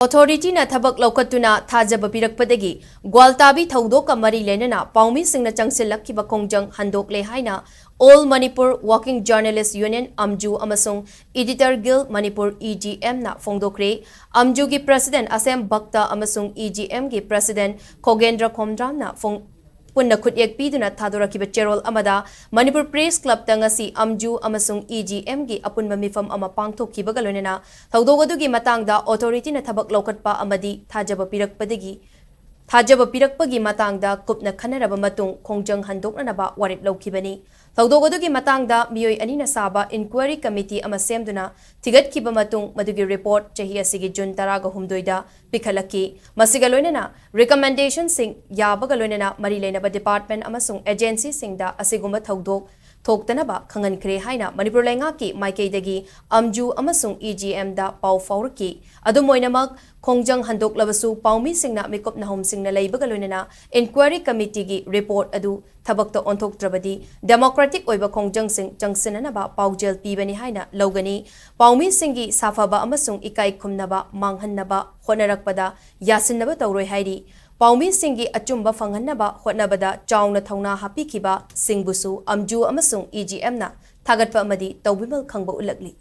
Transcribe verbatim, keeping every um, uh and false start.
ꯑꯣꯊꯣꯔꯤꯇꯤꯅ ꯊꯕꯛ ꯂꯧꯈꯠꯇꯨꯅ ꯊꯥꯖꯕ ꯄꯤꯔꯛꯄꯗꯒꯤ ꯒ꯭ꯋꯥꯜꯇꯥꯕꯤ ꯊꯧꯗꯣꯛꯀ ꯃꯔꯤ ꯂꯩꯅꯅ ꯄꯥꯎꯃꯤꯁꯤꯡꯅ ꯆꯪꯁꯤꯜꯂꯛꯈꯤꯕ ꯈꯣꯡꯖꯪ ꯍꯟꯗꯣꯛꯂꯦ ꯍꯥꯏꯅ All Manipur Working Journalist Union, ꯑꯝꯖꯨ, ꯑꯃꯁꯨꯡ Editor Guild Manipur, EGM, ꯅ ꯐꯣꯡꯗꯣꯛꯈ꯭ꯔꯦ꯫ ꯑꯝꯖꯨꯒꯤ President ꯑꯁꯦꯝ ꯚꯛꯇ ꯑꯃꯁꯨꯡ EGM ꯒꯤ President ꯈꯣꯒꯦꯟꯗ꯭ꯔ ꯈꯣꯝꯗ꯭ꯔꯥꯝꯅ ꯐꯣꯡ-, ꯄꯨꯟꯅ ꯈꯨꯠꯌꯦꯛ ꯄꯤꯗꯨꯅ ꯊꯥꯗꯣꯔꯛꯈꯤꯕ ꯆꯦꯔꯣꯜ ꯑꯃꯗ, ꯃꯅꯤꯄꯨꯔ Press Club ꯇ ꯉꯁꯤ ꯑꯝꯖꯨ ꯑꯃꯁꯨꯡ EGM ꯒꯤ ꯑꯄꯨꯟꯕ ꯃꯤꯐꯝ ꯑꯃ ꯄꯥꯡꯊꯣꯛꯈꯤꯕꯒ ꯂꯣꯏꯅꯅ ꯊꯧꯗꯣꯛ ꯑꯗꯨꯒꯤ ꯃꯇꯥꯡꯗ ꯑꯣꯊꯣꯔꯤꯇꯤꯅ ꯊꯕꯛ ꯂꯧꯈꯠꯄ ꯑꯃꯗꯤ ꯊꯥꯖꯕ ꯄꯤꯔꯛꯄꯗꯒꯤ, ꯊꯥꯖꯕ ꯄꯤꯔꯛꯄꯒꯤ ꯃꯇꯥꯡꯗ ꯀꯨꯞꯅ ꯈꯟꯅꯔꯕ ꯃꯇꯨꯡ ꯈꯣꯡꯖꯪ ꯍꯟꯗꯣꯛꯅꯅꯕ ꯋꯥꯔꯦꯞ ꯂꯧꯈꯤꯕꯅꯤ꯫ ꯊꯧꯗꯣꯛ ꯑꯗꯨꯒꯤ ꯃꯇꯥꯡꯗ ꯃꯤꯑꯣꯏ ꯑꯅꯤꯅ ꯁꯥꯕ Inquiry Committee ꯑꯃ ꯁꯦꯝꯗꯨꯅ ꯊꯤꯒꯠꯈꯤꯕ ꯃꯇꯨꯡ, ꯃꯗꯨꯒꯤ report ꯆꯍꯤ ꯑꯁꯤꯒꯤ June ꯇꯔꯥꯒ ꯍꯨꯝꯗꯣꯏꯗ ꯄꯤꯈꯠꯂꯛꯈꯤ꯫ ꯃꯁꯤꯒ ꯂꯣꯏꯅꯅ recommendation ꯁꯤꯡ ꯌꯥꯕꯒ ꯂꯣꯏꯅꯅ ꯃꯔꯤ ꯂꯩꯅꯕ department ꯑꯃꯁꯨꯡ agency ꯁꯤꯡꯗ ꯑꯁꯤꯒꯨꯝꯕ ꯊꯧꯗꯣꯛ ꯊꯣꯛꯇꯅꯕ ꯈꯪꯍꯟꯈ꯭ꯔꯦ ꯍꯥꯏꯅ ꯃꯅꯤꯄꯨꯔ ꯂꯩꯉꯥꯛꯀꯤ ꯃꯥꯏꯀꯩꯗꯒꯤ ꯑꯝꯖꯨ ꯑꯃꯁꯨꯡ EGM ꯗ ꯄꯥꯎ ꯐꯥꯎꯔꯛꯈꯤ꯫ ꯑꯗꯨꯝ ꯑꯣꯏꯅꯃꯛ, ꯈꯣꯡꯖꯪ ꯍꯟꯗꯣꯛꯂꯕꯁꯨ ꯄꯥꯎꯃꯤꯁꯤꯡꯅ ꯃꯤꯀꯨꯞ ꯅꯍꯨꯝꯁꯤꯡꯅ ꯂꯩꯕꯒ ꯂꯣꯏꯅꯅ Inquiry Committee ꯒꯤ report ꯑꯗꯨ ꯊꯕꯛꯇ ꯑꯣꯟꯊꯣꯛꯇ꯭ꯔꯕꯗꯤ democratic ꯑꯣꯏꯕ ꯈꯣꯡꯖꯪꯁꯤꯡ ꯆꯪꯁꯤꯟꯅꯅꯕ ꯄꯥꯎꯖꯦꯜ ꯄꯤꯕꯅꯤ ꯍꯥꯏꯅ ꯂꯧꯒꯅꯤ꯫ ꯄꯥꯎꯃꯤꯁꯤꯡꯒꯤ ꯁꯥꯐꯕ ꯑꯃꯁꯨꯡ ꯏꯀꯥꯏ ꯈꯨꯝꯅꯕ ꯃꯥꯡꯍꯟꯅꯕ ꯍꯣꯠꯅꯔꯛꯄꯗ ꯌꯥꯁꯤꯟꯅꯕ ꯇꯧꯔꯣꯏ ꯍꯥꯏꯔꯤ꯫ ꯄꯥꯎꯃꯤꯁꯤꯡꯒꯤ ꯑꯆꯨꯝꯕ ꯐꯪꯍꯟꯅꯕ ꯍꯣꯠꯅꯕꯗ ꯆꯥꯎꯅ ꯊꯧꯅꯥ ꯍꯥꯞꯄꯤꯈꯤꯕꯁꯤꯡꯕꯨꯁꯨ ꯑꯝꯖꯨ ꯑꯃꯁꯨꯡ EGM ꯅ ꯊꯥꯒꯠꯄ ꯑꯃꯗꯤ ꯇꯧꯕꯤꯃꯜ ꯈꯪꯕ ꯎꯠꯂꯛꯂꯤ꯫